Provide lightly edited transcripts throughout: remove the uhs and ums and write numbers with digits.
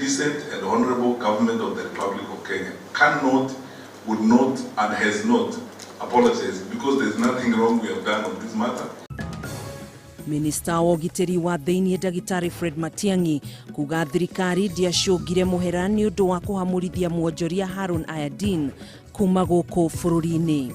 decent and honorable government of the Republic of Kenya cannot, would not, and has not apologized because there's nothing wrong we have done on this matter. Minista wa ũgitĩri wa thĩinĩ ndagĩtarĩ Fred Matiang'i kuga thirikari ndĩacũngire mũhera nĩ ũndũ wa kũhamũrithia mwonjoria Harun Ayadin kuma gũkũ bũrũri-inĩ.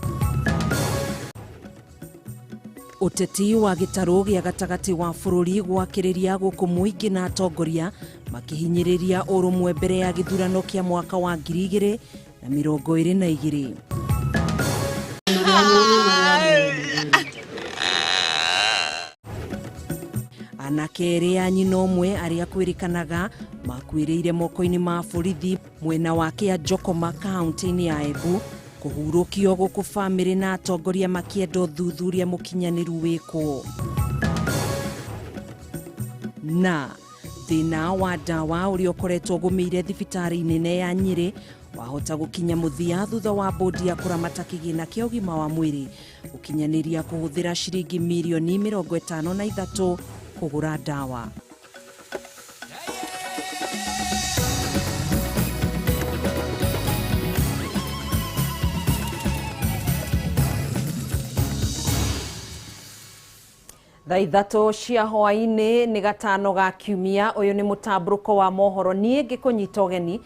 Ũteti wa gĩtarũ gĩa gatagatĩ wa bũrũri gwakĩrĩria gũkũ mũingĩ na atongoria makĩhinyĩrĩria ũrũmwe mbere ya gĩthurano kĩa mwaka wa 2022. Anake erĩ a nyina ũmwe arĩa kwĩrĩkanaga makuĩrĩire moko-inĩ ma borithi mwena wa Kĩanjokoma kaunti-inĩ ya Embu kũhurũkio gũkũ bamĩrĩ na atongoria makĩenda ũthuthuria mũkinyanĩru wĩkwo. Na thĩna wa ndawa ũrĩa ũkoretwo ũgũmĩire thibitarĩ nene ya Nyĩrĩ wahota gũkinya mũthia thutha wa bodi ya kũramata kĩgĩna kĩa ũgima wa mwĩrĩ gũkinyanĩria kũhũthĩra ciringi mirioni 53 kũgũra ndawa. Thaa ithatũ cia hwaĩ-inĩ nĩ gatano ga kiumia. Ũyũ nĩ mũtambũrũko wa mohoro, niĩ ngĩkũnyita ũgeni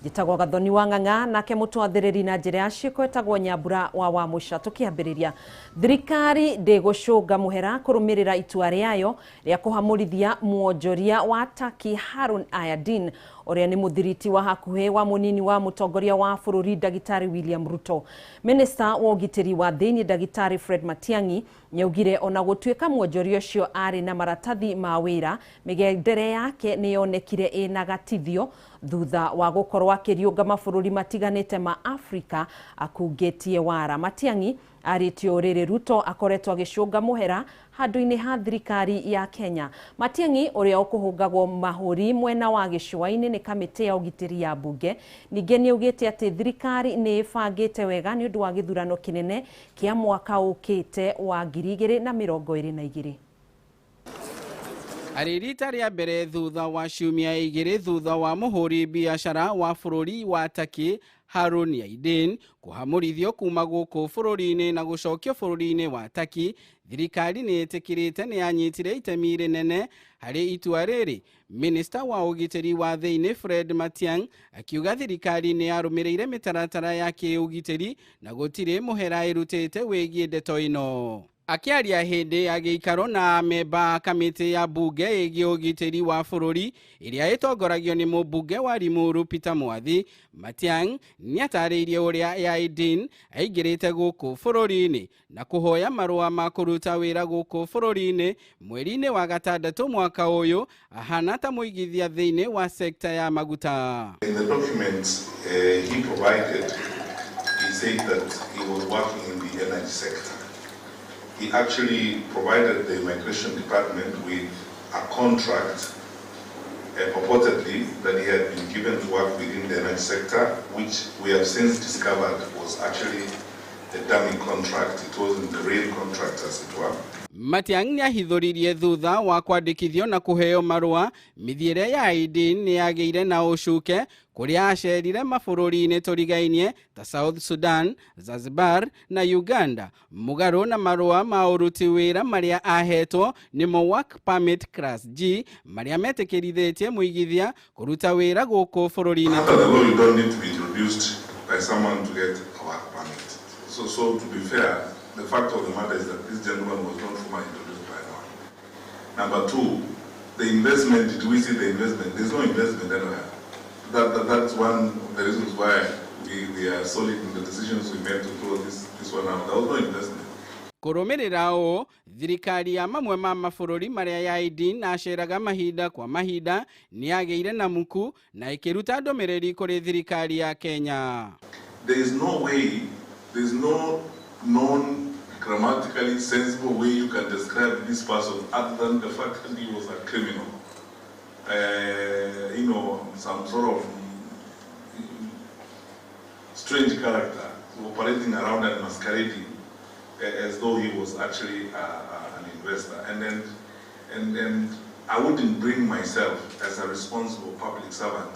njĩtagwo Gathoni wa Ng'ang'a, nake mũtwathĩrĩri na njĩra ya ciĩko etagwo Nyambura wa Wamũca. Tũkĩambĩrĩria, thirikari ndĩgũcũnga mũhera kũrũmĩrĩra itua rĩayo rĩa kũhamũrithia mwonjoria wa Turkey Harun Ayadin ũrĩa nĩ mũthiriti wa hakuhĩ wa mũnini wa mũtongoria wa bũrũri ndagĩtarĩ William Ruto. Minista wa ũgitĩri wa thĩinĩ ndagĩtarĩ Fred Matiang'i nĩaugire ona gũtuĩka mwonjoria ũcio arĩ na maratathi ma wĩra, mĩgendere yake nĩyonekire ĩna gatithio thutha wa gũkorwo akĩriũnga mabũrũri matiganĩte ma Afrika akungĩtie wara. Matiang'i arĩtie ũrĩrĩ Ruto akoretwo agĩcũnga mũhera handũ-inĩ ha thirikari ya Kenya. Matiang'i ũrĩa ũkũhũngagwo mahũri mwena wa gĩcũa-inĩ nĩ kamĩtĩ ya ũgitĩri ya mbunge ningĩ nĩaugĩte atĩ thirikari nĩ ĩbangĩte wega nĩ ũndũ wa gĩthurano kĩnene kĩa mwaka ũkĩte wa 2022. Arĩ rita rĩa mbere thutha wa ciumia igĩrĩ thutha wa mũhũri biacara wa bũrũri wa Turkey Harun Aydin kũhamũrithio kuma gũkũ bũrũri-inĩ na gũcokio bũrũri-inĩ wa Turkey, thirikari nĩ ĩtĩkĩrĩte nĩ yanyitire itemi rĩnene harĩ itua rĩrĩ. Minista wa ũgitĩri wa thĩinĩ Fred Matiang'i akiuga thirikari nĩ yarũmĩrĩire mĩtaratara ya kĩũgitĩri na gũtirĩ mũhera ĩrutĩte wĩgiĩ ndeto ĩno. Akĩaria hĩndĩ ya gĩikaro na amemba a kamĩtĩ ya mbunge ĩgiĩ ũgitĩri wa bũrũri ĩrĩa ĩtongoragio nĩ mũmbunge wa Limuru Peter Mwathi, Matiang'i nĩatarĩirie ũrĩa Aydin aingĩrĩte gũkũ bũrũri-inĩ na kũhoya marũa ma kũruta wĩra gũkũ bũrũri-inĩ mweri-inĩ wa gatandatũ mwaka ũyũ ahana ta mũigithia thĩinĩ wa sekta ya maguta. In the documents he provided, he said that he was working in the energy sector. He actually provided the immigration department with a contract purportedly that he had been given to work within the energy sector, which we have since discovered was actually a dummy contract. It wasn't the real contract, as it were. Matiang'i nĩahithũririe thutha wa kwandĩkithio na kũheo marũa mĩthiĩre ya Aydin nĩyagĩire na ũcuke kũrĩa acerire mabũrũri-inĩ tũrigainie ta South Sudan, Zanzibar na Uganda mũgarũ na marũa ma ũruti wĩra marĩa ahetwo nĩmo Work Permit Class G marĩa metĩkĩrithĩtie mũigithia kũruta wĩra gũkũ bũrũri-inĩ. After the law, you don't need to be introduced by someone to get a work permit. So to be fair, the fact of the matter is that this gentleman was not formally introduced by anyone. Number two, the investment, did we see the investment? There's no investment anywhere. That's one of the reasons why we are solid in the decisions we made to throw this one out. There was no investment. Kũrũmĩrĩra ũũ, thirikari ya mamwe ma mabũrũri marĩa Aydin aceraga mahinda kwa mahinda nĩyagĩire na muku na ĩkĩruta ndũmĩrĩri kũrĩ thirikari ya Kenya. There is no way, there is no known grammatically sensible way you can describe this person other than the fact that he was a criminal. Some sort of strange character operating around and masquerading as though he was actually an investor. And I wouldn't bring myself as a responsible public servant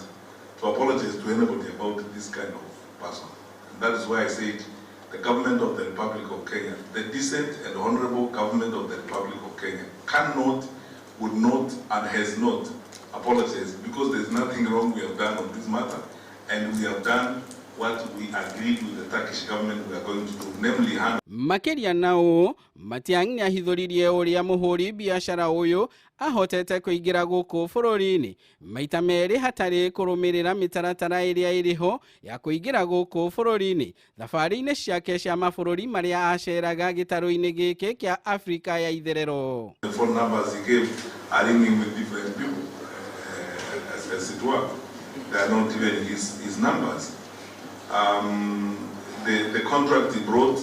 to apologize to anybody about this kind of person. And that is why I said the government of the Republic of Kenya, the decent and honorable government of the Republic of Kenya, cannot, would not, and has not apologized, because there is nothing wrong we have done on this matter, and we have done what we agreed with the Turkish government we are going to do, namely hand. Makeria nao Matiang'i nĩahithũririe ũrĩa mũhũri biacara ũyũ ahotete kũingĩra gũkũ bũrũri-inĩ maita merĩ hatarĩ kũrũmĩrĩra mĩtaratara ĩrĩa ĩrĩho ya kũingĩra gũkũ bũrũri-inĩ thabarĩ-inĩ ciake cia mabũrũri marĩa aceraga gĩtarũ-inĩ gĩkĩ kĩa Afrika ya itherero. The phone numbers he gave are ringing with different people, as it were. They are not even his numbers. The contract he brought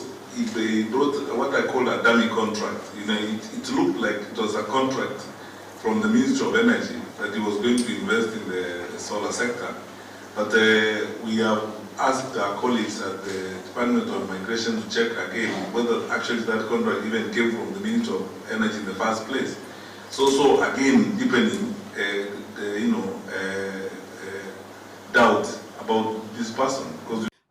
what I call a dummy contract. You know, it looked like it was a contract from the Ministry of Energy that he was going to invest in the solar sector. But we have asked our colleagues at the Department of Migration to check again whether actually that contract even came from the Ministry of Energy in the first place. So again, deepening, doubt about this person.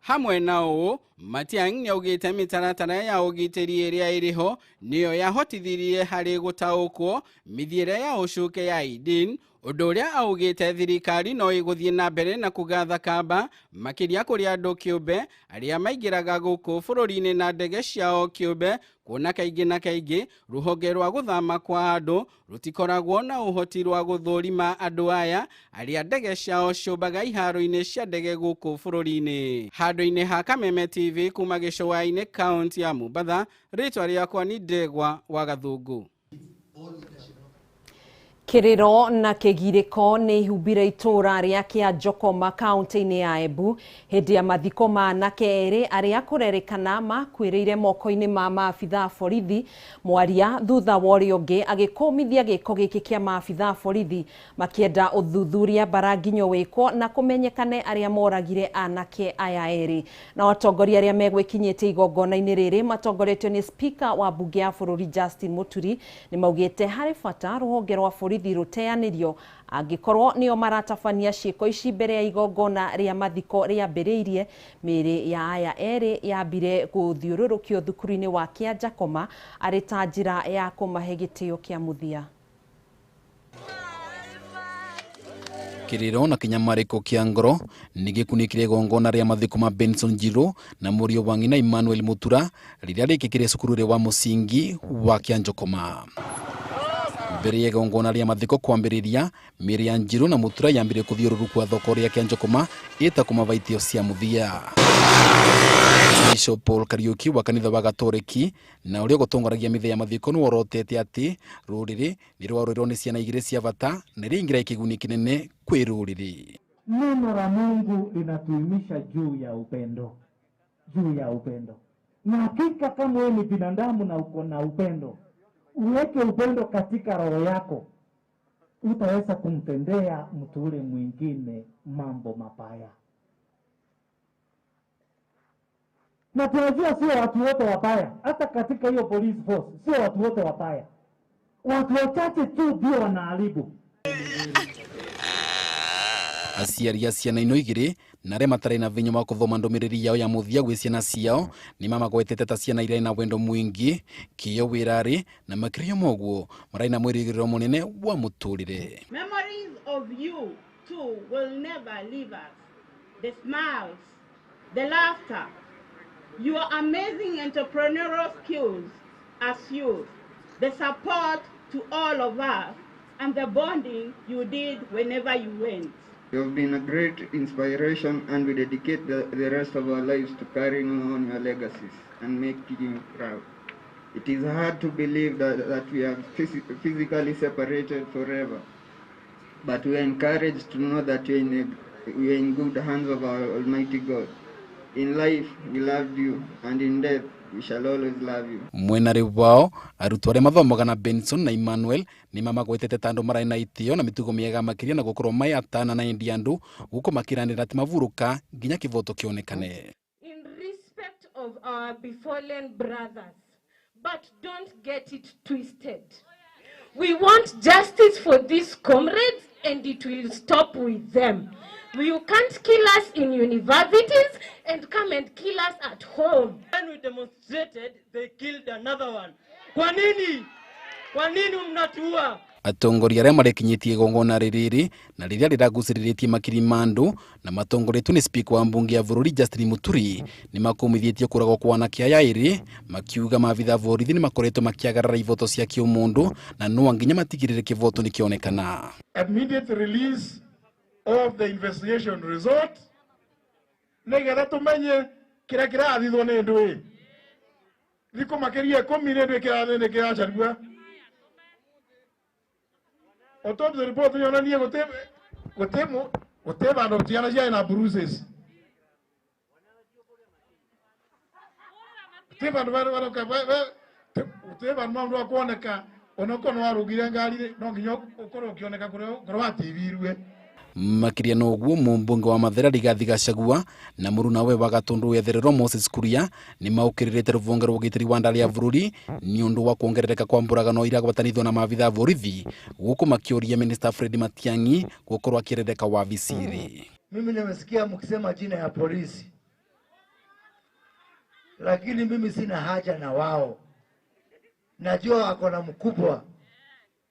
Hamwe na ũũ Matiang'i nĩaugĩte mĩtaratara ya ũgitĩri ĩrĩa ĩrĩho nĩyo yahotithirie harĩ gũtaũkwo mĩthiĩre ya ũcuke ya Aydin, ũndũ ũrĩa augĩte thirikari no ĩgũthiĩ na mbere na kũgatha kamba makĩria kũrĩ andũ kĩũmbe arĩa maingĩraga gũkũ bũrũri-inĩ na ndege ciao kĩũmbe, kuona kaingĩ na kaingĩ rũhonge rwa gũthama kwa andũ rũtikoragwo na ũhoti rwa gũthũrima andũ aya arĩa ndege ciao ciũmbaga iharo-inĩ cia ndege gũkũ bũrũri-inĩ. Handũ-inĩ ha Kameme TV kuma gĩcũa-inĩ kaunti ya Mombatha, rĩtwa rĩakwa nĩ Ndegwa wa Gathũngũ. Kĩrĩro na kĩgirĩko nĩ ihumbire itũũra rĩa Kĩanjokoma kaunti-inĩ ya Embu hĩndĩ ya mathiko ma anake erĩ arĩa kũrerĩkana makuĩrĩire moko-inĩ ma maabitha a borithi, mwaria thutha wa ũrĩa ũngĩ agĩkũmithia gĩko gĩkĩ kĩa maabitha a borithi makĩenda ũthuthuria mbaranginyo wĩkwo na kũmenyekane arĩa moragire anake aya erĩ. Nao atongoria arĩa megwĩkinyĩtie igongona-inĩ rĩrĩ matongoretio nĩ Speaker wa mbunge ya bũrũri Justin Muturi nĩmaugĩte harĩ bata rũhonge rwa borithi rũteanĩrio angĩkorwo nĩo maratabania ciĩko ici mbere ya igongona rĩa mathiko rĩambĩrĩirie. Mĩĩrĩ ya aya erĩ yambire gũthiũrũrũkio thukuru-inĩ wa Kĩanjakoma arĩ ta njĩra ya kũmahe gĩtĩo kĩa mũthia. Kĩrĩro na kĩnyamarĩko kĩa ngoro nĩ gĩkunĩkire igongona rĩa mathiko ma Benson Njirũ na mũriũ wa ng'ina Emmanuel Mutura rĩrĩa rĩkĩkire cukuru wa mũsingi wa Kĩanjokoma. Mbere ya igongona rĩa mathiko kwambĩrĩria, mĩĩrĩ ya Njirũ na Mutura yambire kũthiũrũrũkwo thoko rĩa Kĩanjokoma ĩta kũmava itĩo cia mũthia. Bishop Paul Kariuki wa kanitha wa Gatoreki na ũrĩa ũgũtongoragia mĩthia ya mathiko nĩworotete atĩ rũrĩrĩ nĩ rwarũĩrwo nĩ ciana igĩrĩ cia bata na rĩingĩra kĩguni kĩnene kwĩ rũrĩrĩ. Neno la Mungu linatuimisha juu ya upendo, juu ya upendo. Na hakika kama wewe ni binadamu na uko na upendo, uweke upendo katika roho yako, utaweza kumtendea mtu ule mwingine mambo mabaya. Na tunajua sio watu wote wabaya, hata katika hiyo police force sio watu wote wabaya, watu wachache tu ndio wanaharibu. Aciari a ciana ino igĩrĩ na arĩa matarĩ na vinya wa kũthoma ndũmĩrĩri yao ya mũthia gwĩ ciana ciao nĩ mamagwetete ta ciana iria na wendo mwingĩ, kĩo wĩrarĩ na makĩria ma ũguo mararĩ na mwĩrĩgĩrĩro mũnene wa mũtũrĩre. Memories of you too will never leave us. The smiles, the laughter, your amazing entrepreneurial skills as youth, the support to all of us, and the bonding you did whenever you went. You have been a great inspiration, and we dedicate the rest of our lives to carrying on your legacies and making you proud. It is hard to believe that we are physically separated forever, but we are encouraged to know that we are in good hands of our Almighty God. In life, we loved you, and in death, we shall always love you. Mwenarĩ wao arutwo arĩa mathomaga na Benson na Emmanuel nĩ mamagwetete ta andũ mararĩ na itĩo na mĩtugo mĩega makĩria na gũkorwo mai atana na endi andũ gũkũ makiranĩra atĩ maburũka nginya kĩvoto kĩonekane. In respect of our befallen brothers, but don't get it twisted. We want justice for these comrades and it will stop with them. You can't kill us in universities and come and kill us at home. When we demonstrated, they killed another one. Kwa nini? Kwa nini mnatuua? Atongoria arĩa marekinyĩtie igongona rĩrĩ na rĩrĩa rĩragucĩrĩrĩtie makiri ma andũ na matongoretio nĩ spika wa mbunge ya bũrũri Justin Muturi nĩ makũmithĩtie kũragwo kwa anake aya erĩ makiuga maabitha borithi nĩ makoretwo makĩagarara ivoto cia kĩũmũndũ na no nginya matigĩrĩre kĩvoto nĩ kĩonekana. Immediate release of the investigation result nĩgetha tũmenye kĩrĩa kĩrathithwo nĩ ndũĩ thikũ makĩria 10 nĩ ndũĩ kĩracarua. Autopsy report yonanie gũtĩ vandũ ciana ciarĩ na bruises. Gũtĩ vandũ gũtĩ vandũ maũndũ kuoneka onokorwo nĩ warũgire ngari no nginya ũkorwo ũkĩoneka kũrĩa wativirwe. Makiria no ũguo mũmbunge wa Mathira Rigathi Gachagua na mũrunawe wa Gatundu Wetherero Moses Kuria nĩ maũkĩrĩrĩte rũvonge rwa ũgitĩri wa ndari ya bũrũri nĩ ũndũ wa kuongerereka kwa mbũragano iria gwatanithwo na maabitha a borithi gũkũ makĩũria Minister Fred Matiang'i gũkorwo akĩrereka wabici-rĩ. Mimi nimesikia mkisema jina ya polisi, lakini mimi sina haja na wao. Najua wako na mkubwa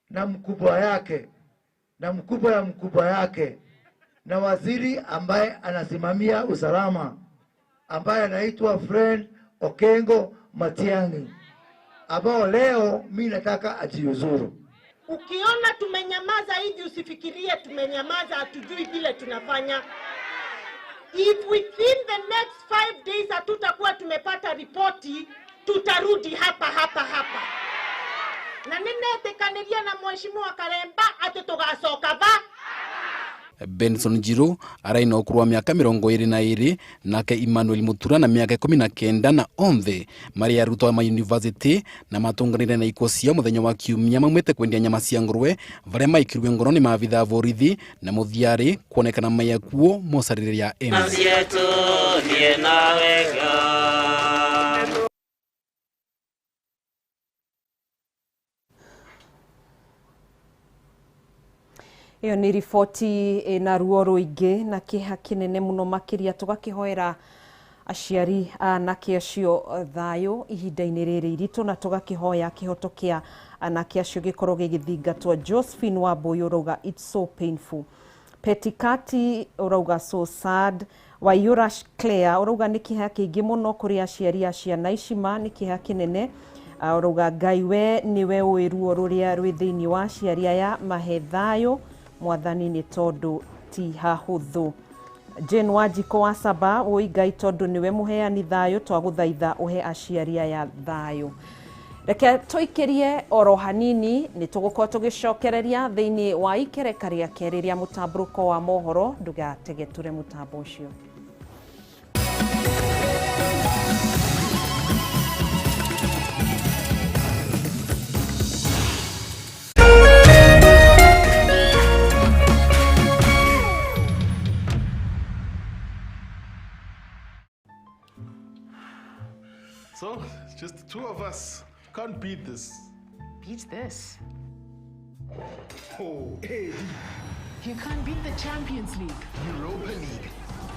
na mkubwa yake na mkubwa ya mkubwa yake na waziri ambaye anasimamia usalama ambaye anaitwa Fred Okengo Matiang'i, ambao leo mimi nataka ajiuzuru. Ukiona tumenyamaza hivi usifikirie tumenyamaza hatujui vile tunafanya. If within the next 5 days hatutakuwa tumepata ripoti, tutarudi hapa hapa hapa. Na ninetĩkanĩria na Mheshimiwa Karemba atĩ tũgacoka ba. Benson Njiru araina ũkũrũ wa mĩaka 22 nake Emmanuel Mutura na mĩaka 19 na onthe marĩ arutwo a mayunivasĩtĩ na matonganire na ikuũ ciao mũthenya wa kiumia maumĩte kwendia nyama cia ngũrwe varĩa maikirwe ngoro nĩ maabitha a borithi na mũthiarĩ kuonekana mayakuo mocarĩrĩ ya M. Ĩyo nĩ riboti ĩna ruo rũingĩ na kĩeha kĩnene mũno makĩria tũgakĩhoera aciari anake acio thayũ ihinda-inĩ rĩrĩ iritũ na tũgakĩhoya kĩhoto kĩa anake acio gĩkorwo gĩgĩthingatwo. Josephine Wambũyũ ũrauga it's so painful. Petikati ũrauga so sad. Waiyũra Claire ũrauga nĩ kĩeha kĩingĩ mũno kũrĩ aciari a ciana ici, ma nĩ kĩeha kĩnene. Ũrauga Ngai we nĩwe ũĩ ruo rũrĩa rwĩ thĩinĩ wa aciari aya, mahe thayũ mwathani nĩ tondũ ti hahũthũ. Jane Wanjikũ wa Saba ũi Ngai tondũ nĩwe mũheani thayũ, twagũthaitha ũhe aciari aya thayũ. Reke tũikĩrie oro hanini nĩ tũgũkorwo tũgĩcokereria thĩinĩ wa ikereka rĩa kerĩ rĩa mũtambũrũko wa mohoro, ndũgategetũre mũtambo ũcio. So, it's just the two of us. Can't beat this. Beat this? Oh, hey. You can't beat the Champions League, Europa League,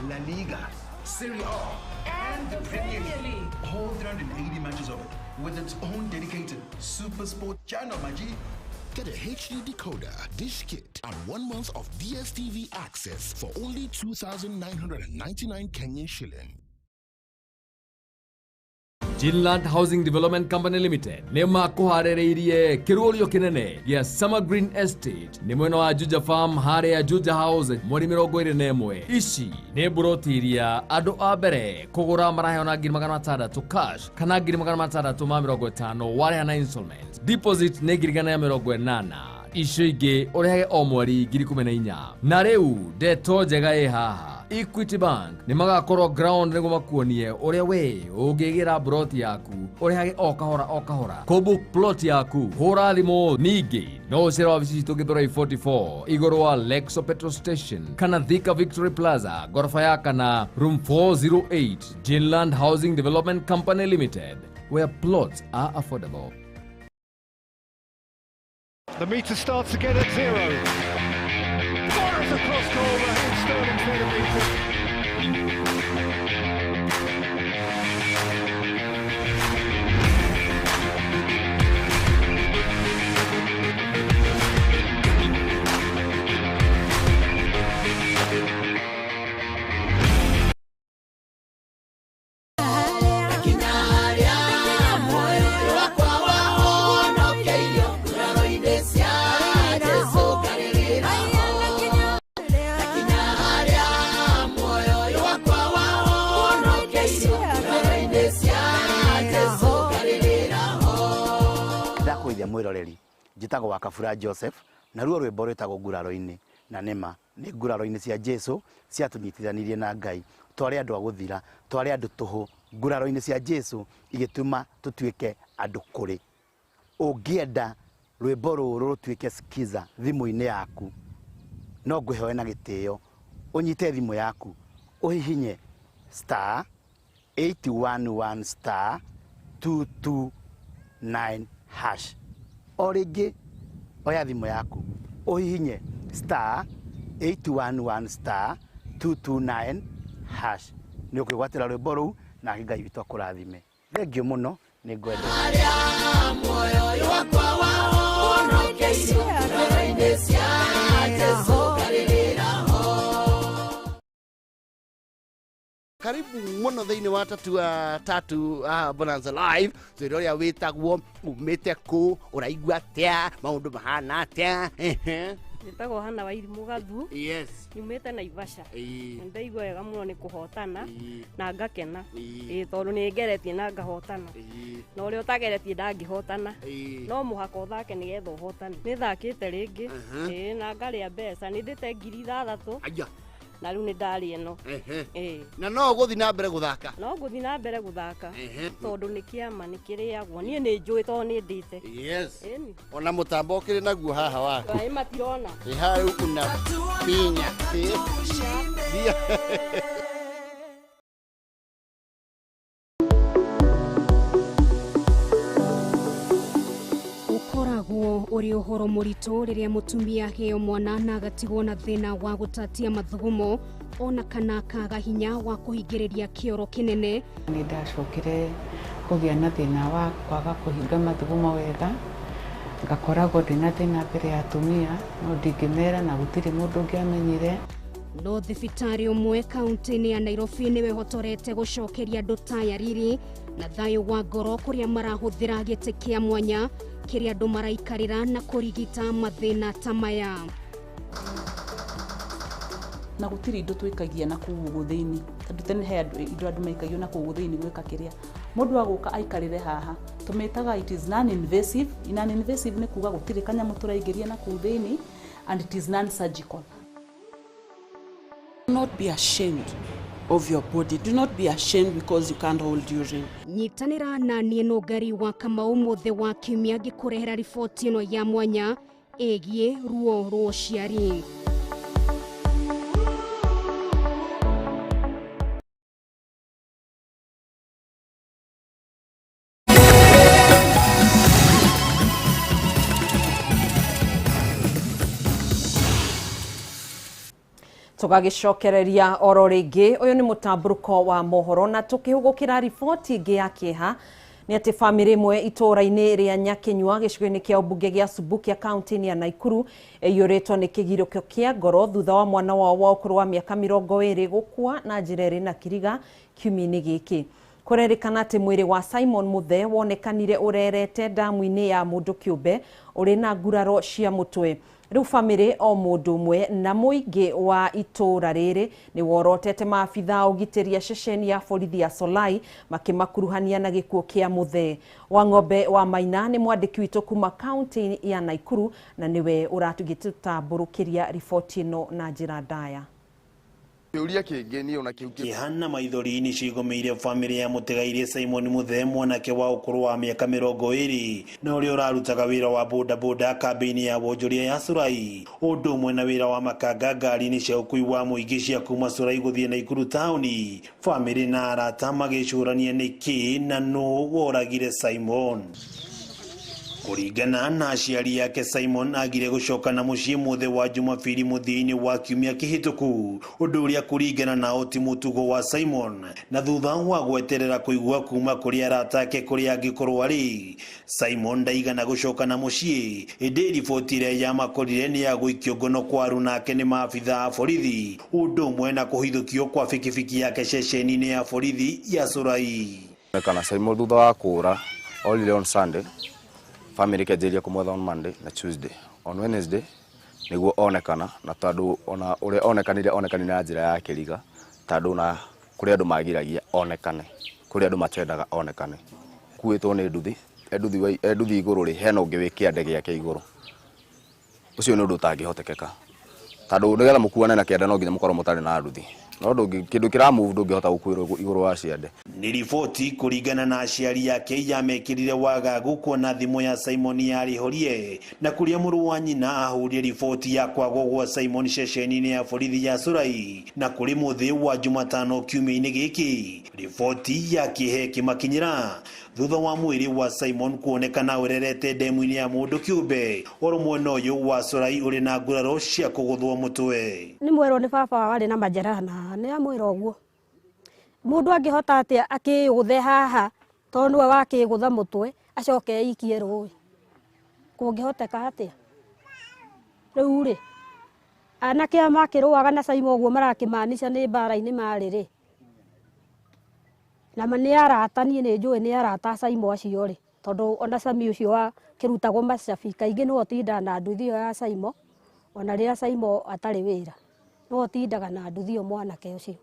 La Liga, Serie A, and the Premier League. All 380 matches of it, with its own dedicated Super Sport channel, my G. Get a HD decoder, dish kit, and 1 month of DSTV access for only 2,999 Kenyan shilling. Jinland Housing Development Company Limited nĩ makũharĩrĩirie kĩrũrio kĩnene gĩa Summer Green Estate nĩ mwena wa Juja Farm harĩa Juja House mweri 21. Ici nĩ mburoti iria andũ a mbere kũgũra maraheo na 600,000 cash kana 650,000 warĩha na installment. Deposit nĩ 180,000, icio ingĩ ũrĩhage o mweri 14,000. Na rĩu ndeto njega ĩ haha, Equity Bank nĩ magakorwo ground nĩguo makuonie ũrĩa we ũngĩgĩra plot yaku ũrĩhage o kahora o kahora. Kũbook plot yaku hũra thimũ. Ningĩ no ũcere wabici citũ Githurai 44 igũrũ wa Lexo Petrol Station kana Thika Victory Plaza gorofa ya kana room 408. Jinland Housing Development Company Limited, where plots are affordable. The meter starts again at zero. Fires across goal, Raheem Sterling's there to meet it. Ndakũithia mwĩroreri, njĩtagwo wa Kabura Joseph, naruo rwĩmbo rwĩtagwo nguraro-inĩ, na nĩma nĩ nguraro-inĩ cia Jesu ciatũnyitithanirie na Ngai. Twarĩ andũ a gũthira, twarĩ andũ tũhũ, nguraro-inĩ cia Jesu igĩtũma tũtuĩke andũ kũrĩ. Ũngĩenda rwĩmbo rũrũ rũtuĩke skiza thimũ-inĩ yaku, no ngwĩhoe na gĩtĩo ũnyite thimũ yaku ũhihinye star 811 star 229 hash. O rĩngĩ oya thimũ yaku ũhihinye star 811 star 229 hash, nĩ ũkwĩgwatĩra rwĩmbo rũu, nake Ngai witũ akũrathime. Thengiũ mũno, nĩ ngwenda. Karibu muno thiini wa Tatua Tatu Bonanza Live, twira uria witagwo, umite ku, uraigua atia, maundu mahana atia. Njĩtagwo Hana wa Irimũ Gathu. Yes. Nyumĩte Naivasha. Ndaigua wega mũno nĩ kũhotana na ngakena. Ĩĩ, tondũ nĩ ngeretie na ngahotana. Na ũrĩa ũtageretie ndangĩhotana. No mũhaka ũthake nĩgetha ũhotane. Nĩ thakĩte rĩngĩ. Ĩĩ, na ngarĩa mbeca. Nĩ ndĩte 6,000. Aya. Na rĩu nĩ ndarĩ ĩno. Ĩĩ. Na no ũgũthiĩ na mbere gũthaka? No ngũthiĩ na mbere gũthaka. Tondũ nĩ kĩama nĩ kĩrĩagwo. Niĩ nĩ njũĩ tondũ nĩ ndĩte. Yes. Ĩni. Ona mũtambo ũkĩrĩ naguo haha waku. Maĩ matirona. Ĩ hau una pinya. Ĩ. Ũkoragwo ũrĩ ũhoro mũritũ rĩrĩa mũtumia aheo mwana na agatigwo na thĩna wa gũtatia mathugumo ona kana akaga hinya wa kũhingĩrĩria kĩoro kĩnene. Nĩ ndacokire kũgĩa na thĩna wa kwaga kũhinga mathugumo wega, ngakoragwo ndĩna thĩna mbere ya atumia, no ndingĩmera na gũtirĩ mũndũ ũngĩamenyire. No thibitarĩ ũmwe kaunti-inĩ ya Nairobi nĩwe hotorete gũcokeria andũ taya riri na thayũ wa ngoro kũrĩa marahũthĩra gĩtĩ kĩa mwanya kĩrĩa andũ maraikarĩra na kũrigita mathĩna ta maya. Na gũtirĩ indo twĩkagia na kũu ũguo thĩinĩ, tondũ tene he indo andũ maikagio na kũu thĩinĩ gwĩka kĩrĩa mũndũ agũka aikarĩre haha. Tũmĩtaga it is non-invasive. Non-invasive nĩ kuga gũtirĩ kanyamũ tũraingĩria na kũu thĩinĩ, and it is non-surgical. Do not be ashamed of your body. Do not be ashamed because you can't hold urine. Nyitanĩra na niĩ Nũngari wa Kamau mũthĩ wa kiumia ngĩkũrehera riboti ĩno ya mwanya ĩgiĩ ruo rwa ũciari. Tũgagĩcokereria oro rĩngĩ, ũyũ nĩ mũtambũrũko wa mohoro, na tũkĩhũgũkĩra riboti ĩngĩ ya kĩeha nĩ atĩ bamĩrĩ ĩmwe itũũra-inĩ rĩa Nyakinyua gĩcigo-inĩ kĩa ũmbunge gĩa Subukia kaunti-inĩ ya Naikuru ĩiyũrĩtwo nĩ kĩgirĩko kĩa ngoro thutha wa mwana wao wa ũkũrũ wa mĩaka 20 gũkua na njĩra ĩrĩ na kĩriga kiumia-inĩ gĩkĩ. Kũrerĩkana atĩ mwĩrĩ wa Simon Muthe wonekanire ũrerete ndamu-inĩ ya mũndũ kĩũmbe ũrĩ na nguraro cia mũtwe. Rĩu bamĩrĩ o mũndũ ũmwe na mũingĩ wa itũũra rĩrĩ nĩ worotete maabitha a ũgitĩri a ceceni ya borithi ya Solai makĩmakuruhania na gĩkuũ kĩa Muthe. Wang'ombe wa Maina nĩ mwandĩki witũ kuma kaunti ya Naikuru na nĩwe ũratũgĩtũtambũrũkĩria riboti ĩno na njĩra ndaya. Kĩũria kĩngĩ niĩ ona kĩu kĩeha na maithori nĩ cigũmĩire bamĩrĩ ya mũtigairĩ Simon Muthe, mwanake wa ũkũrũ wa mĩaka 20 na ũrĩa ũrarutaga wĩra wa bodaboda kambĩ-inĩ ya wonjoria ya Surai, ũndũ ũmwe na wĩra wa makanga ngari-inĩ cia ũkui wa mũingĩ cia kuma Surai gũthiĩ Naikuru taũni. Bamĩrĩ na arata magĩcũrania nĩkĩ na nũ woragire Simon. Kũringana na aciari ake, Simon agire gũcoka na mũciĩ mũthĩ wa Jumapili mũthia-inĩ wa kiumia kĩhĩtũku, ũndũ ũrĩa kũringana nao ti mũtugo wa Simon, na thutha wa gweterera kũigua kuma kũrĩ arata ake kũrĩa angĩkorwo arĩ, Simon ndaigana gũcoka na mũciĩ. Ĩndĩ riboti ĩrĩa yamakorire nĩ ya gũikio ngono kwa aruna ake nĩ maabitha a borithi, ũndũ ũmwe na kũhithũkio kwa bikibiki yake ceceni-inĩ ya borithi ya Curai. Kana Simon thutha wa kũra orire on Sunday, family ĩkĩanjĩrĩria kũmwetha on Monday na Tuesday. On Wednesday nĩguo onekana, na tondũ ona ũrĩa onekanire onekanire na njĩra ya kĩriga, tondũ na kũrĩ andũ magiragia onekane, kũrĩ andũ matendaga onekane. Kuĩtwo nĩ nduthi, e nduthi igũrũ rĩ, hena ũngĩ wĩ kĩande gĩake igũrũ. Ũcio nĩ ũndũ ũtangĩhotekeka, tondũ nĩgetha mũkuane na kĩande no nginya mũkorwo mũtarĩ na nduthi, no kĩndũ kĩra move ndũngĩhota gũkuĩrwo igũrũ wa ciande. Nĩ riboti kũringana na aciari ake yamekĩrire wagagu kuona thimũ ya Simon yarĩ horie, na kũrĩa mũrũ wa nyina ahũrire riboti ya kwagwo gwa Simon ceceni-inĩ ya borithi ya Curai, na kũrĩ mũthĩ wa Jumatano kiumia-inĩ gĩkĩ riboti ya kĩhe kĩmakinyĩra thutha wa mwĩrĩ wa Simon kuonekana ũrerete ndemu-inĩ ya mũndũ kĩũmbe oro mwena ũyũ wa Curai ũrĩ na nguraro cia kũgũthwo mũtwe. Nĩ mwerwo nĩ baba wao arĩ na majeraha na nĩ amwĩra ũguo. Mũndũ angĩhota atĩa akĩgũthe haha tondũ nĩwe wakĩgũtha mũtwe acoke eikie rũĩ, kũngĩhoteka atĩa? Rĩu rĩ, anake aya makĩrũaga na Simon ũguo marakĩmaanica nĩ mbara-inĩ marĩ rĩ, na ma nĩ arata, niĩ nĩ njũĩ nĩ arata a Simon acio rĩ, tondũ ona Sami ũcio wakĩrutagwo macabi kaingĩ nĩwe ũtindaga na nduthi ĩyo ya Simon, ona rĩrĩa Simon atarĩ wĩra nĩwe ũtindaga na nduthi ĩyo mwanake ũcio.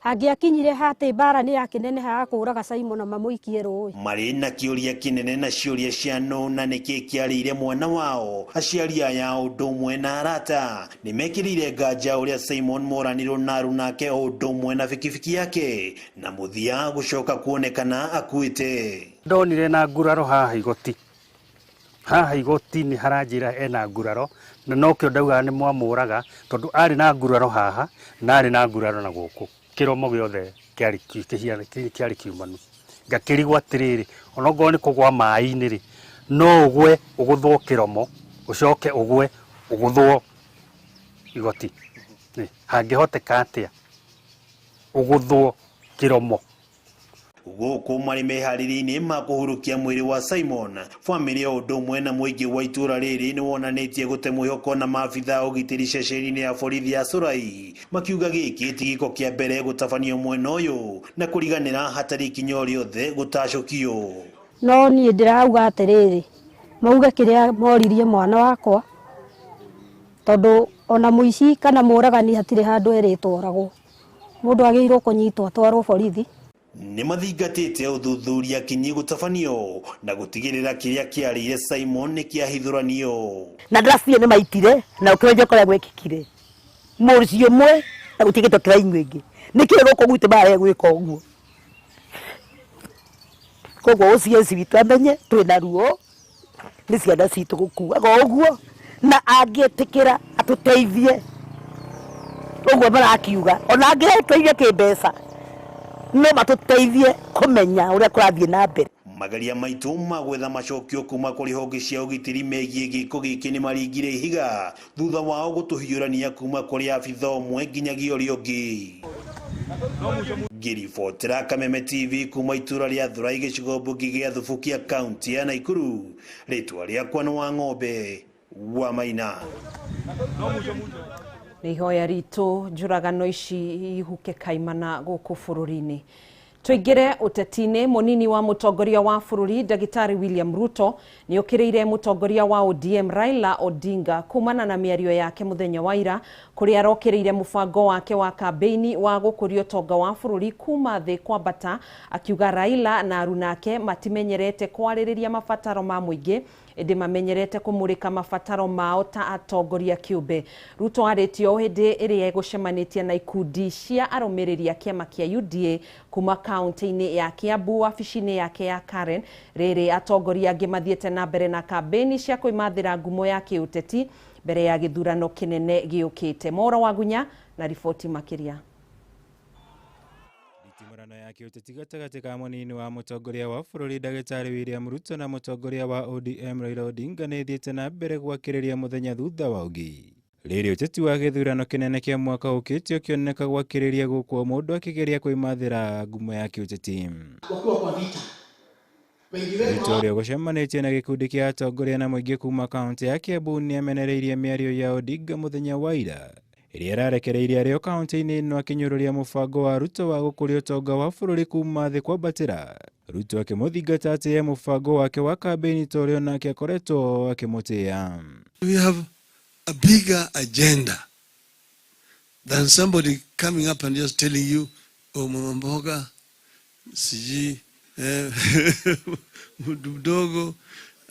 Hangĩakinyire hatĩ mbara nĩ yakĩneneha akũraga Simon na mamũikie rũĩ. Marĩ na kĩũria kĩnene na ciũria cia nũ na nĩkĩ kĩarĩire mwana wao. Aciari aya ũndũ ũmwe na arata nĩ mekĩrĩire nganja ũrĩa Simon moranirwo na aruna ake o ũndũ ũmwe na bikibiki yake, na mũthia gũcoka kuonekana akuĩte. Ndonire na nguraro haha igoti, haha igoti-inĩ haranjĩra ena nguraro, na nokĩo ndaugaga nĩ mwamũraga, tondũ arĩ na nguraro haha na arĩ na nguraro na gũkũ. Kĩromo gĩothe kĩarĩ kiumanu. Ngakĩrigwo atĩrĩrĩ, onokorwo nĩ kũgwa maĩ-inĩ rĩ, no ũgwe ũgũthwo kĩromo, ũcoke ũgwe ũgũthwo igoti. Hangĩhoteka atĩa ũgũthwo kĩromo? Gũkũ marĩ meharĩria-inĩ ma kũhurukia mwĩrĩ wa Simon, bamĩrĩ o ũndũ ũmwe na mũingĩ wa itũra rĩrĩ nĩ wonanĩtie gũte mwĩhoko na maabitha a ũgitĩri ceceni-inĩ ya borithi ya Curai, makiuga gĩkĩ ti gĩko kĩa mbere gũtabanio mwena ũyũ na kũriganĩra hatarĩ ikinya o rĩothe gũtacũkio. No niĩ ndĩrauga atĩrĩrĩ, mauge kĩrĩa moririe mwana wakwa, tondũ ona mũici kana mũragani hatirĩ handũ erĩtwo oragwo. Mũndũ agĩrĩirwo kũnyitwo atwarwo borithi. Nĩ mathingatĩte ũthuthuria kinyi gũtabanio na gũtigĩrĩra kĩrĩa kĩarĩire Simon nĩ kĩahithũranio. Na ndĩracirie nĩ maitire na ũkĩmenye kũrĩa gwĩkĩkire mũciĩ ũmwe na gũtigĩtwo kĩraini ĩngĩ, nĩkĩĩ gũkũ gwitũ marĩa gwĩka ũguo? Koguo OCS witũ amenye twĩna ruo nĩ ciana citũ gũkuaga ũguo, na angĩtĩkĩra atũteithie ũguo marakiuga, ona angĩteithia kĩmbeca no matũteithie kũmenya ũrĩa kũrathiĩ na mbere. Mageria maitũ ma gwetha macokio kuma kũrĩ honge cia ũgitĩri megiĩ gĩko gĩkĩ nĩ maringire ihiga thutha wao gũtũhiũrania kuma kũrĩ abitha ũmwe nginyagia ũrĩa ũngĩ. Ngĩribotera Kameme TV kuma itũra rĩa Thurai gĩcigo mbunge gĩa Thubukia kaunti ya Naikuru, rĩtwa rĩakwa nĩ wa Ng'ombe wa Maina. Nĩ ihoya ritũ njũragano ici ihuke kaimana gũkũ bũrũri-inĩ. Tũingĩre ũteti-inĩ. Mũnini wa mũtongoria wa bũrũri Ndagĩtarĩ William Ruto nĩ okĩrĩire mũtongoria wa ODM Raila Odinga kumana na mĩario yake mũthenya wa ira, kũrĩa arokĩrĩire mũbango wake wa kambĩini wa gũkũria ũtonga wa bũrũri kuma thĩ kwambata, akiuga Raila na aruna ake matimenyerete kwarĩrĩria mabataro ma mũingĩ, ĩndĩ mamenyerete kũmũrĩka mabataro mao ta atongoria kĩũmbe. Ruto arĩtie o hĩndĩ ĩrĩa egũcemanĩtie na ikundi cia arũmĩrĩri a kĩama kĩa UDA kuma kaunti-inĩ ya Kiambu wabici-inĩ yake ya Karen. Rĩrĩ atongoria angĩ mathiĩte na mbere na kambĩini cia kwĩmathĩra ngumo ya kĩũteti mbere ya gĩthurano kĩnene gĩũkĩte. Moro Wagunya na riboti makĩria. Mĩtitimũrano ya kĩũteti gatagatĩ ka mũnini wa mũtongoria wa bũrũri ndagĩtarĩ William Ruto na mũtongoria wa ODM Raila Odinga nĩ ĩthiĩte na mbere gwakĩrĩria mũthenya thutha wa ũngĩ. Rĩrĩ ũteti wa gĩthurano kĩnene kĩa mwaka ũkĩte ũkĩoneka gwakĩrĩria gũkũ o mũndũ akĩgeria kwĩmathĩra ngumo ya kĩũteti. Wakiwa kwa vita wengi wetu Ruto ũrĩa ũgũcemanĩtie na gĩkundi kĩa atongoria na mũingĩ kuma kaũntĩ ya Kiambu nĩamenereirie mĩario ya Odinga mũthenya wa ira ĩrĩa ĩrarekereirie arĩ o kaũntĩ-inĩ ĩno akĩnyũrũria mũbango wa Ruto wa gũkũria ũtonga wa bũrũri kuma thĩ kwambatĩra. Ruto akĩmũthingata atĩe mũbango wake wa kambĩini ta ũrĩa onake akoretwo akĩmũtĩĩa. We have a bigger agenda than somebody coming up and just telling you, oh, mama mboga, sijui mtu mdogo,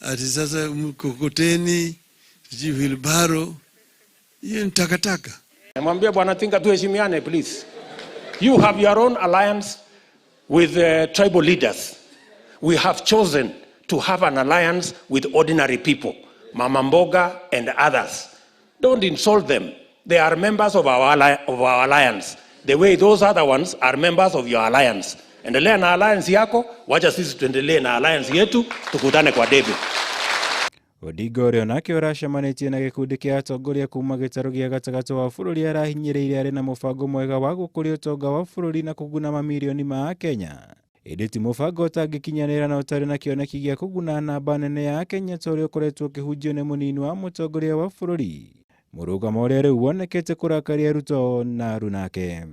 ati sasa mkokoteni, sijui wheelbarrow. Hiyo ni takataka. Namwambia Bwana Tinga, tuheshimiane please. You have your own alliance with tribal leaders. We have chosen to have an alliance with ordinary people, Mama Mboga and others. Don't insult them. They are members of our alliance. The way those other ones are members of your alliance. Endelea na alliance yako, wacha sisi tuendelee na alliance yetu, tukutane kwa debe. Odinga ũrĩa onake ũracemanĩtie na gĩkundi kĩa atongoria kuma gĩtarũ gĩa gatagatĩ wa bũrũri arahinyĩrĩirie arĩ na mũbango mwega wa gũkũria ũtonga wa bũrũri na kũguna mamirioni ma Akenya. Ĩndĩ ti mũbango ũtangĩkinyanĩra na ũtarĩ na kĩoneki gĩa kũguna namba nene ya Akenya ta ũrĩa ũkoretwo ũkĩhunjio nĩ mũnini wa mũtongoria wa bũrũri. Mũrũgamo ũrĩa rĩu wonekete kũrakaria Ruto na arunake.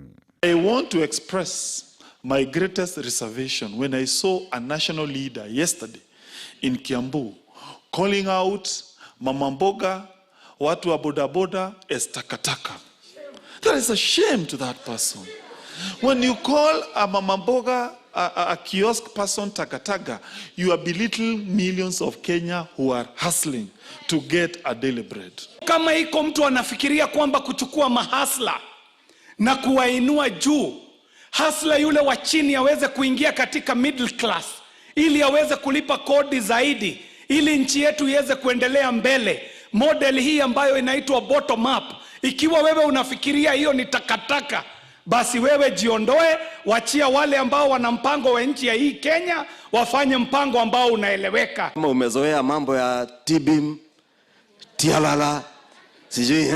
I want to express my greatest reservation when I saw a national leader yesterday in Kiambu calling out Mama Mboga, watu wa bodaboda as takataka. That is a shame to that person. When you call a Mama Mboga, a kiosk person takataka, you are belittling millions of Kenya who are hustling to get a daily bread. Kama iko mtu anafikiria kwamba kuchukua mahasla na kuwainua juu, hasla yule wa chini aweze kuingia katika middle class ili aweze kulipa kodi zaidi, ili nchi yetu iweze kuendelea mbele. Model hii ambayo inaitwa bottom up, ikiwa wewe unafikiria hiyo ni takataka, basi wewe jiondoe, wachia wale ambao wana mpango wa nchi ya hii Kenya wafanye mpango ambao unaeleweka. Kama umezoea mambo ya tibim, tialala, sijui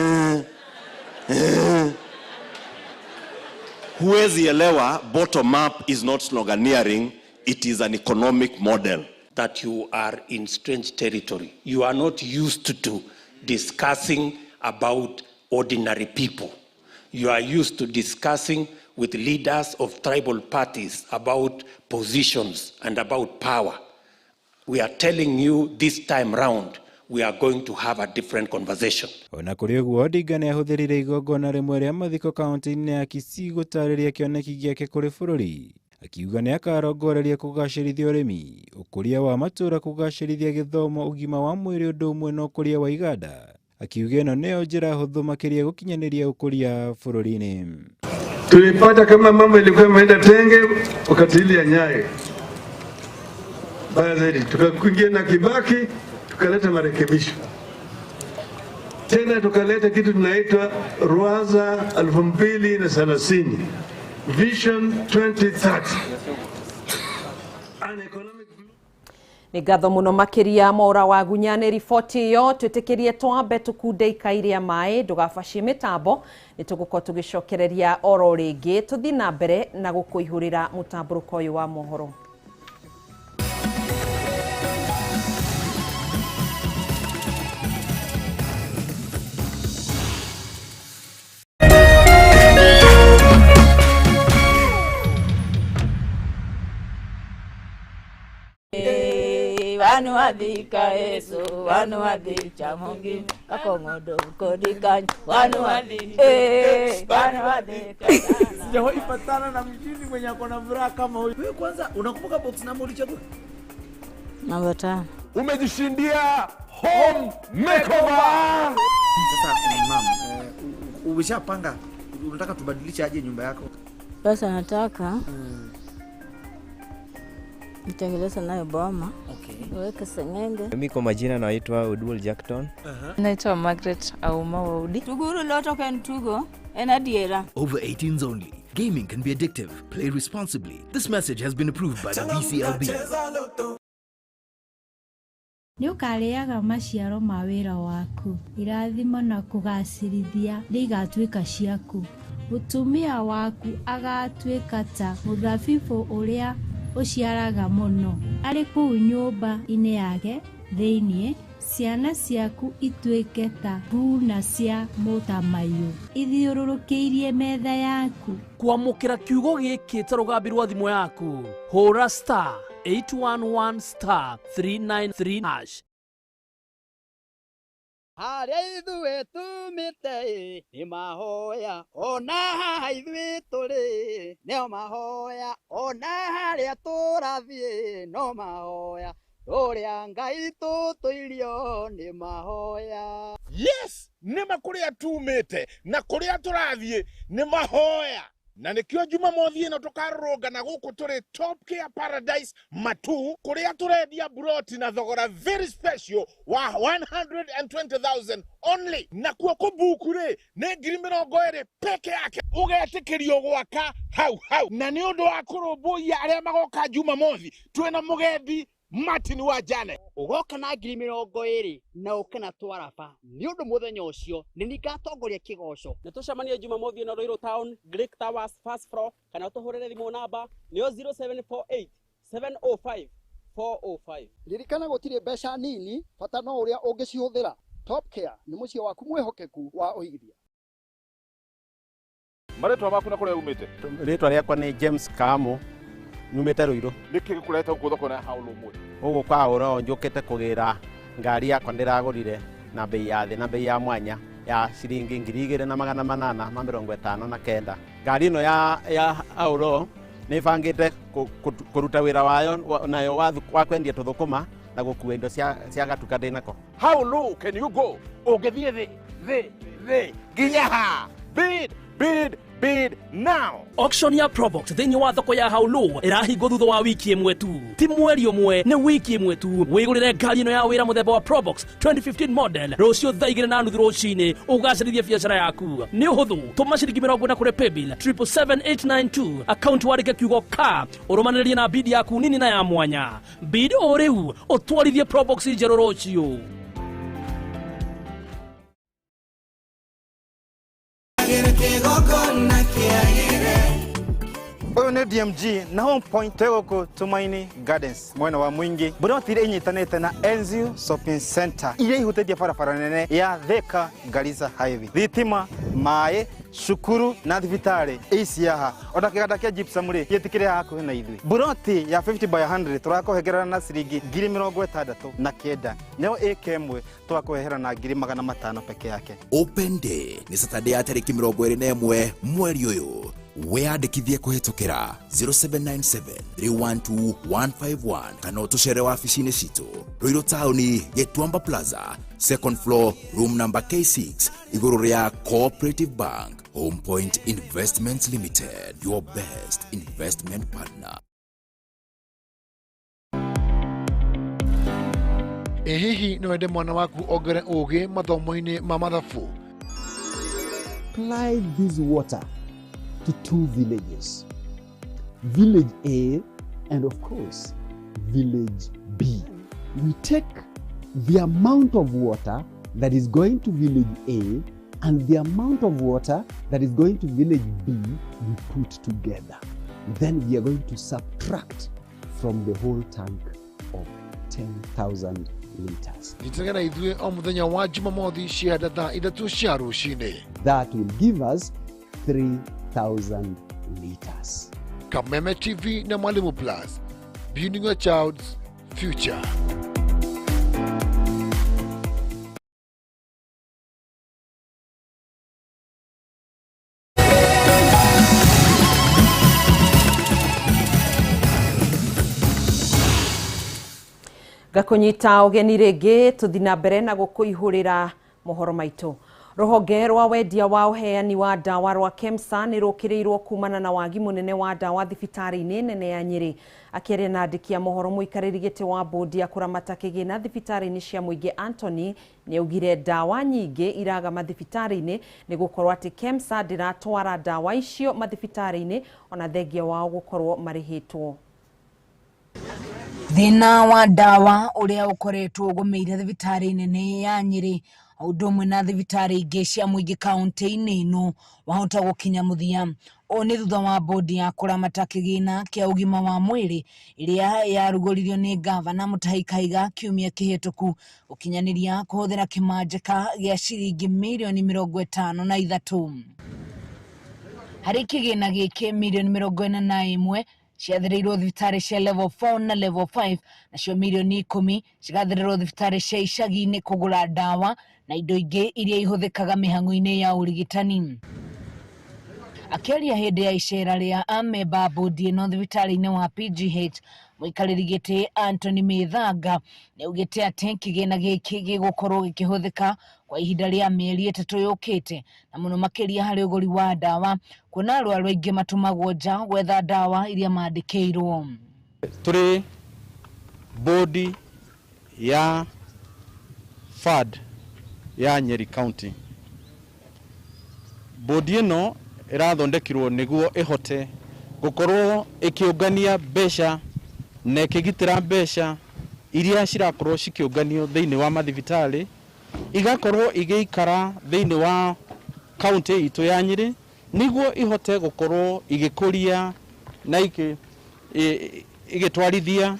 huwezi elewa bottom up is not sloganeering, it is an economic model. That you are in strange territory. You are not used to discussing about ordinary people. You are used to discussing with leaders of tribal parties about positions and about power. We are telling you this time round, we are going to have a different conversation. Ona kũrĩ ũguo, Odinga nĩ ahũthĩrire igongona rĩmwe rĩa mathiko kaũntĩ-inĩ ya Kisii gũtarĩria kĩoneki gĩake kũrĩ bũrũri. Akiuga nĩ akarongoreria kũgacĩrithia ũrĩmi, ũkũria wa matũũra, kũgacĩrithia gĩthomo, ũgima wa mwĩrĩ ũndũ ũmwe na ũkũria wa iganda. Akiuga ĩno nĩyo njĩra hũthũ makĩria gũkinyanĩria ũkũria bũrũri-inĩ. Tulipata kama mambo ilikuwa imeenda tenge wakati ile ya Nyayo. Baya zaidi tukakuingia na Kibaki tukaleta marekebisho. Tena tukaleta kitu tunaitwa Ruwaza 2030. Vision 2030. Nĩ ngatho mũno makĩria Mwaura wa Gunya nĩ riboti ĩyo. Twĩtĩkĩrie twambe tũkunde ikai rĩa maĩ, ndũgabacie mĩtambo, nĩ tũgũkorwo tũgĩcokereria oro rĩngĩ tũthiĩ na mbere na gũkũihũrĩra mũtambũrũko ũyũ wa mohoro. Wanu wadhi kaeso, wanu wadhi chamongi, kakongodo kodi kanyo, wanu wadhi, wanu wadhi kaeso. Sijawahi patana na mjini mwenye ako na furaha kama huyu. Wewe kwanza unakumbuka box namba ulichagua? Namba 5. Umejishindia home makeover. Sasa mama, umeshapanga unataka tubadilishe aje nyumba yako? Sasa nataka nitengeneze nayo boma. Okay. Niweke sengenge. Mimi kwa majina naitwa Odwal Jackton. Naitwa Margaret Auma Waudi. Tuguru loto ken tugo en adiera. Over 18s only. Gaming can be addictive. Play responsibly. This message has been approved by the BCLB. Nĩ ũkarĩaga maciaro ma wĩra waku, irathimo na kũgaacĩrithia nĩ igatuĩka ciaku. Mũtumia waku agaatuĩka ta mũthabibũ ũrĩa ũciaraga mũno arĩ kũu nyũmba-inĩ yake thĩinĩ, ciana ciaku ituĩke ta thuuna cia mũtamaiyũ ithiũrũrũkĩirie metha yaku. Kwamũkĩra kiugo gĩkĩ ta rũgambi rwa thimũ yaku, hũra star 811 star 393 hash. Harĩa ithuĩ tumĩte ĩ, nĩ mahoya ona haha ithuĩ tũrĩ nĩo mahoya ona harĩa tũrathiĩ no mahoya tũrĩa Ngai tũtũirio nĩ mahoya. Yes, nĩma kũrĩa tumĩte na kũrĩa tũrathiĩ nĩ mahoya na nĩkĩo Jumamothi ĩno tũkarũrũngana gũkũ tũrĩ Top Care Paradise Matu kũrĩa tũrendia buroti na thogora very special wa 120,000 only, nakuo kũbuku rĩ nĩ 20,000 peke yake, ũgetĩkĩrio gwaka hau hau. Na nĩ ũndũ wa kũrũmbũiya arĩa magoka Jumamothi twĩna mũgendi Martin wa Jane. Ũgoka na 20,000 na ũke na twaraba nĩ ũndũ mũthenya ũcio nĩ niĩ ngatongoria kĩgoco. Nĩ tũcemanie Jumamothi ĩno Ruiru Town, Greek Towers first floor, kana ũtũhũrĩre thimũ namba nĩyo 0748 705 405. Ririkana gũtirĩ mbeca nini, bata no ũrĩa ũngĩcihũthĩra. Top Care nĩ mũciĩ waku mwĩhokeku wa ũigithia. Marĩtwa maku na kũrĩa umĩte? Rĩtwa rĩakwa nĩ James Kamu, nyumĩte Ruiru. Nĩkĩ gĩkũrehete gũkũ thoko ya Haũlũ ũmũthĩ? Gũkũ kwa Haũlũ njũkĩte kũgĩra ngari yakwa ndĩragũrire na bei ya thĩ na bei ya mwanya ya ciringi 2859. Ngari ĩno ya Haũlũ nĩ ĩbangĩte kũruta wĩra wayo nayo wa kwendia tũthũkũma na gũkua indo cia gatuka ndĩnako. How low can you go? Ũngĩthiĩ thĩ thĩ thĩ nginya ha? Bid, bid, bid now. Auction ya Probox thĩinĩ wa thoko ya Haulu ĩrahingwo thutha wa wiki ĩmwe tu, ti mweri ũmwe, nĩ wiki ĩmwe tu. Wĩgũrĩre ngari ĩno ya wĩra mũthemba wa Probox 2015 model rũciũ thaa 2:30 rũcinĩ, ũgacĩrithie biacara yaku. Nĩ ũhũthũ, tũma ciringi 40 kũrĩ paybill 777892 account wandĩke kiugo ka ũrũmanĩrĩrie na bid yaku nini na ya mwanya. Bid o rĩu ũtwarithie Probox njerũ rũciũ. Ũyũ nĩ DMG na Home Point twĩ gũkũ Tumaini Gardens mwena wa Mwingi, buroti iria inyitanĩte na Enzio Shopping Center iria ihutĩtie barabara nene ya Thika Garissa Highway, thitima, maĩ, cukuru na thibitarĩ ici haha, ona kĩganda kĩa gypsum rĩ gĩtikĩrĩ hakuhĩ na ithuĩ. Buroti ya 50 by 100 tũrakũhengerera na ciringi 69,000, nayo ĩka ĩmwe tũgakũhehera na 500,000 peke yake. Open Day nĩ Saturday ya tarĩki 21 mweri ũyũ. Wĩyandĩkithie kũhĩtũkĩra 0797 312 151 kana ũtũcere wabici-inĩ citũ Ruiru Taũni, Gĩtuamba Plaza, second floor, room number K6, igũrũ rĩa Cooperative Bank. Home Point Investments Limited, your best investment partner. Ĩ hihi no wende mwana waku ongere ũgĩ mathomo-inĩ ma mathabu? Apply this water to two villages, Village A and of course, Village B. We take the amount of water that is going to Village A and the amount of water that is going to Village B, we put together. Then we are going to subtract from the whole tank of 10,000 liters. Nyitanĩra na ithuĩ o mũthenya wa Jumamothi cianda thaa 3 cia rũcinĩ. That will give us 3,000 liters. Kameme TV na Mwalimu Plus, building your child's future. Ngakũnyita ũgeni rĩngĩ tũthi na mbere na gũkũihũrĩra mohoro maitũ. Rũhonge rwa wendia wa ũheani wa ndawa rwa KEMSA nĩ rũkĩrĩirwo kumana na wagi mũnene wa ndawa thibitarĩ-inĩ nene ya Nyĩrĩ. Akĩaria na andĩki a mohoro, mũikarĩri gĩtĩ wa bodi ya kũramata kĩgĩna thibitarĩ-inĩ cia mũingĩ Anthony nĩaugire ndawa nyingĩ iraga mathibitarĩ-inĩ nĩ gũkorwo atĩ KEMSA ndĩratwara ndawa icio mathibitarĩ-inĩ ona thengia wao gũkorwo marĩhĩtwo. Thĩna wa ndawa ũrĩa ũkoretwo ũgũmĩire thibitarĩ nene ya Nyĩrĩ o ũndũ ũmwe na thibitarĩ ingĩ cia mũingĩ kaũntĩ-inĩ ĩno wahota gũkinya mũthia. Ũũ nĩ thutha wa bodi ya kũramata kĩgĩna kĩa ũgima wa mwĩrĩ ĩrĩa yarugũririo nĩ ngavana Mutahi Kahiga kiumia kĩhĩtũku gũkinyanĩria kũhũthĩra kĩmanjĩka gĩa ciringi mirioni 53. Harĩ kĩgĩna gĩkĩ mirioni 41 ciathĩrĩirwo thibitarĩ cia level 4 na level 5, nacio mirioni 10 cigathĩrĩrwo thibitarĩ cia icagi-inĩ kũgũra ndawa na indo ingĩ iria ihũthĩkaga mĩhang'o-inĩ ya ũrigitani. Akĩaria hĩndĩ ya icera rĩa amemba a bodi ĩno thibitarĩ-inĩ wa PGH, mũikarĩri gĩtĩ Anthony Mĩthanga nĩaugĩte atĩ kĩgĩna gĩkĩ gĩgũkorwo gĩkĩhũthĩka kwa ihinda rĩa mĩeri 3 yũkĩte, na mũno makĩria harĩ ũgũri wa ndawa, kuona arwaru aingĩ matũmagwo nja gwetha ndawa iria mandĩkĩirwo. Tũrĩ bodi ya FAD ya Nyeri County. Bodi ĩno ĩrathondekirwo nĩguo ĩhote gũkorwo ĩkĩũngania mbeca na ĩkĩgitĩra mbeca iria cirakorwo cikĩũnganio thĩinĩ wa mathibitarĩ, igakorwo igĩikara thĩinĩ wa kaunti itũ ya Nyĩrĩ nĩguo ihote gũkorwo igĩkũria na igĩtwarithia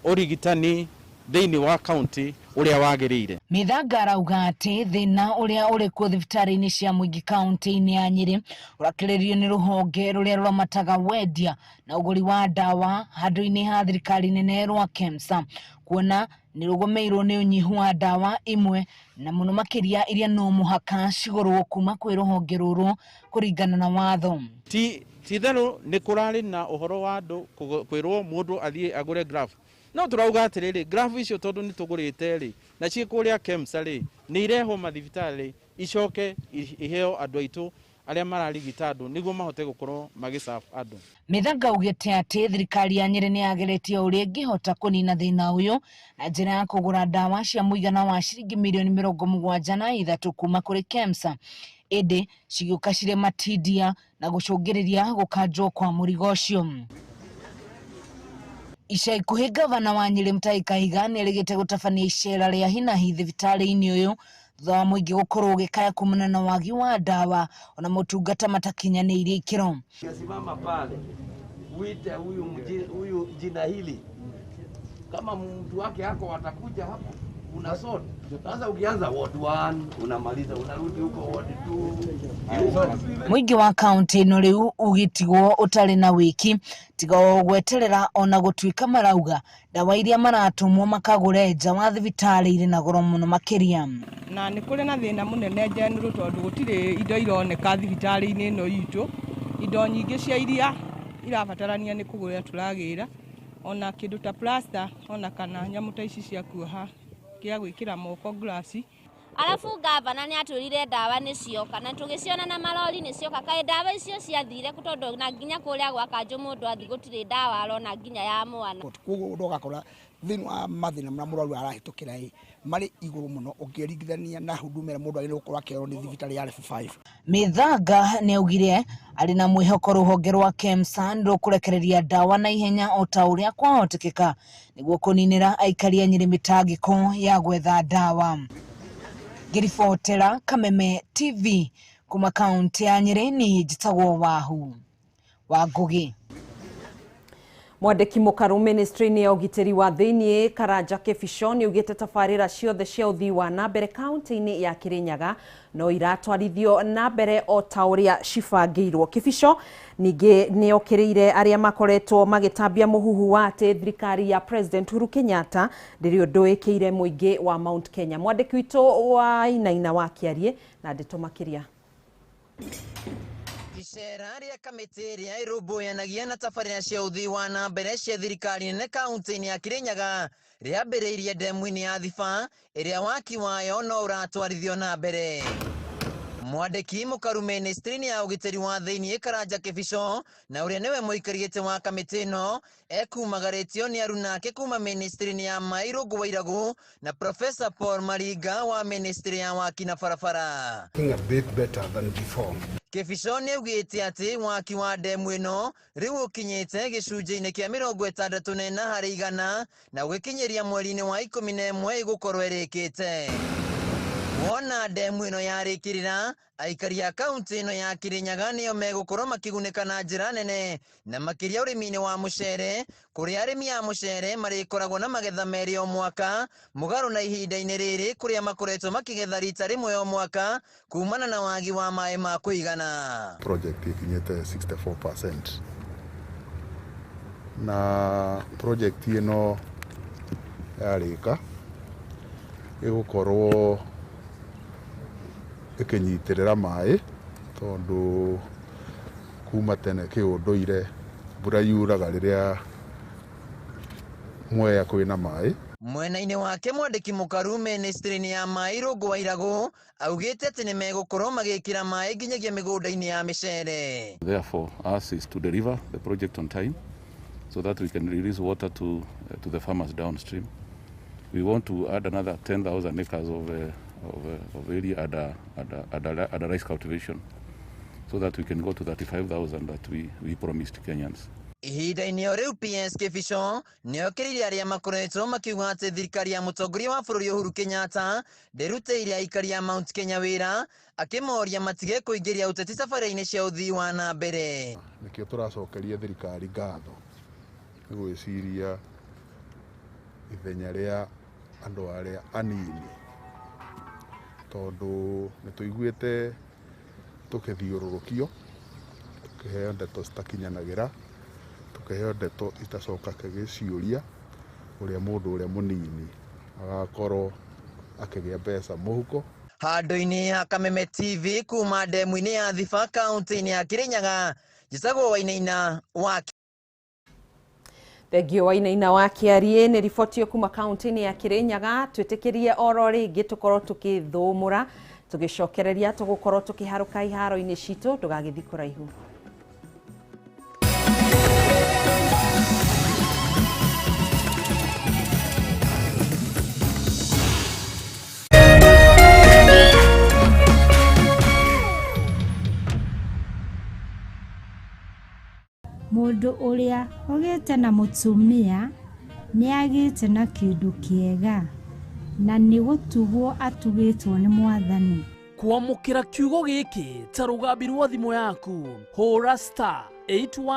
ũrigitani thĩinĩ wa kaunti ũrĩa wagĩrĩire. Mĩthanga arauga atĩ thĩna ũrĩa ũrĩ kuo thibitarĩ-inĩ cia mũingĩ kaunti-inĩ ya Nyĩrĩ ũrakĩrĩrĩrio nĩ rũhonge rũrĩa rũramataga wendia na ũgũri wa ndawa handũ-inĩ ha thirikari nene rwa KEMSA, kuona nĩ rũgũmĩirwo nĩ ũnyihu wa ndawa imwe na mũno makĩria iria no mũhaka cigũrwo kuma kwĩ rũhonge rũrũ kũringana na watho. Ti itherũ nĩ kũrarĩ na ũhoro wa andũ kwĩrwo mũndũ athiĩ agũre glove. No tũrauga atĩrĩrĩ, glove icio tondũ nĩ tũgũrĩte rĩ na ciĩ kũrĩa KEMSA rĩ nĩ irehwo mathibitarĩ icoke iheo andũ aitũ arĩa mararigita andũ nĩguo mahote gũkorwo magĩserve andũ. Mĩthanga augĩte atĩ thirikari ya Nyĩrĩ nĩ yageretie ũrĩa ĩngĩhota kũnina thĩna ũyũ na njĩra ya kũgũra ndawa cia mũigana wa ciringi mirioni 73 kuma kũrĩ KEMSA, ĩndĩ cigĩũka cirĩ matindia na gũcũngĩrĩria gũkanjwo kwa mũrigo ũcio. Ica ikuhĩ ngavana wa Nyĩrĩ Mutahi Kahiga nĩerĩgĩte gũtabania icera rĩa hinahi thibitarĩ-inĩ ũyũ thutha wa mũingĩ gũkorwo ũgĩkaya kumana na wagi wa ndawa ona motungata matakinyanĩirie ikĩro. Simama pale uite huyu jina hili, kama mtu wake hako watakuja hapo una sort. Sasa ukianza ward 1 unamaliza unarudi huko ward 2. Mũingĩ wa kaunti ĩno rĩu ũgĩtigwo ũtarĩ na wĩki tiga o gweterera ona gũtuĩka marauga ndawa iria maratũmwo makagũre nja wa thibitarĩ irĩ na goro mũno makĩria. Na nĩ kũrĩ na thĩna mũnene general tondũ gũtirĩ indo ironeka thibitarĩ-inĩ ĩno itũ. Indo nyingĩ cia iria irabatarania nĩ kũgũra tũragĩra, ona kĩndũ ta plaster ona kana nyamũ ta ici cia kuoha kĩa gwĩkĩra moko glasi. Alafu gavana nĩ atwĩrire ndawa nĩ cioka na tũgĩciona na marori nĩ cioka, kaĩ ndawa icio ciathire kũ tondũ na nginya kũrĩa gwa kanjũ mũndũ athiĩ gũtirĩ ndawa arona nginya ya mwana. Koguo ũgakora thĩinĩ wa mathĩna marĩa mũrwaru arahĩtũkĩra ĩ marĩ igũrũ mũno ũngĩringithania na huduma ĩrĩa mũndũ agĩrĩirwo gũkorwo akĩheo nĩ thibitarĩ ya level 5. Mĩthanga nĩ augire arĩ na mwĩhoko rũhonge rwa KEMSA nĩ rũkũrekereria ndawa na ihenya o ta ũrĩa kwahotekeka nĩguo kũninĩra aikari a Nyĩrĩ mĩtangĩko ya gwetha ndawa. Ngĩribotera Kameme TV kuma kaunti ya Nyĩrĩ, niĩ njĩtagwo Wahu wa Ngũgĩ. Mwandĩki mũkaru ministry-inĩ ya ũgitĩri wa thĩiniĩ Karanja Kĩbico nĩaugĩte tabarĩra ciothe cia ũthii wa na mbere kaunti-inĩ ya Kĩrĩnyaga no iratwarithio na mbere o ta ũrĩa cibangĩirwo. Kĩbico ningĩ nĩokĩrĩire arĩa makoretwo magĩtambia mũhuhu wa atĩ thirikari ya President Uhuru Kenyatta ndĩrĩ ũndũ ĩkĩire mũingĩ wa Mount Kenya. Mwandĩki witũ wa Inaina wa Kĩarie na ndeto makĩria. Icera rĩa kamĩtĩ ĩrĩa ĩrũmbũyanagia na tabarĩra cia ũthii wa na mbere cia thirikari nene kaunti-inĩ ya Kirinyaga rĩambĩrĩirie ndemu-inĩ ya Thiba ĩrĩa waki wayo no ũratwarithio na mbere. Mwandĩki mũkaru ministry-inĩ ya ũgitĩri wa thĩiniĩ Karanja Kĩbico na ũrĩa nĩwe mũikarĩte wa kamĩtĩ ĩno ekumagarĩtio nĩ arunake kuma ministry-inĩ ya maĩ Rũngũ wa Iragu na Professor Paul Maringa wa ministry ya waki na barabara. A bit better than before. Kĩbico nĩaugĩte atĩ waki wa ndemu ĩno rĩu ũkinyĩte gĩcunjĩ-inĩ kĩa 64 harĩ igana na ũgĩkinyĩria mweri-inĩ wa 11 ĩgũkorwo ĩrĩkĩte. Wona ndemu ĩno yarĩkĩrĩra, aikari a kaunti ĩno ya Kirinyaga nĩo megũkorwo makĩgunĩka na njĩra nene na makĩria ũrĩmi-inĩ wa mũcere, kũrĩa arĩmi a mũcere marĩkoragwo na magetha merĩ o mwaka, mũgarũ na ihinda-inĩ rĩrĩ kũrĩa makoretwo makĩgetha rita rĩmwe o mwaka kumana na wagi wa maĩ ma kũigana. Project ikinyĩte 64% na project ĩno yarĩka ĩgũkorwo ĩkĩnyitĩrĩra maĩ tondũ kuma tene kĩũndũire mbura yuraga rĩrĩa Mwea kwĩna maĩ. Mwena-inĩ wake mwandĩki mũkaru ministry-inĩ ya maĩ Rũngũ wa Iragu augĩte atĩ nĩmegũkorwo magĩkĩra maĩ nginyagia mĩgũnda-inĩ ya mĩcere. Therefore, us is to deliver the project on time so that we can release water to the farmers downstream. We want to add another 10,000 acres of area under rice cultivation so that we can go to 35,000 that we promised Kenyans. Ihinda-inĩ o rĩu PS Kĩbico nĩokĩrĩire arĩa makoretwo makiuga atĩ thirikari ya mũtongoria wa bũrũri Uhuru Kenyatta ndĩrutĩire aikari a Mount Kenya wĩra, akĩmoria matige kũingĩria ũteti tabarĩra-inĩ cia ũthii wa na mbere. Nĩkĩo tũracokeria thirikari ngatho nĩ gwĩciria ithenya rĩa andũ arĩa anini tondũ nĩ tũiguĩte tũkĩthiũrũrũkio tũkĩheo ndeto citakinyanagĩra, tũkĩheo ndeto itacokaga ciũria ũrĩa mũndũ ũrĩa mũnini agakorwo akĩgĩa mbeca mũhuko. Handũ-inĩ ha Kameme TV kuma ndemu-inĩ ya Thiba kaunti-inĩ ya Kirinyaga, njĩtagwo Wainaina wa Thengio Wainaina wa Kĩarie nĩ riboti kuma kaunti-inĩ ya Kirinyaga. Twĩtĩkĩrie oro rĩngĩ tũkorwo tũkĩthũmũra tũgĩcokereria tũgũkorwo tũkĩharũka iharo-inĩ citũ, ndũgagĩthiĩ kũraihu. Mũndũ ũrĩa ũgĩte na mũtumia nĩagĩte na kĩndũ kĩega na nĩgũtugwo atugĩtwo nĩ Mwathani. Kwamũkĩra kiugo gĩkĩ ta rũgambi rwa thimũ yaku, hũra star 81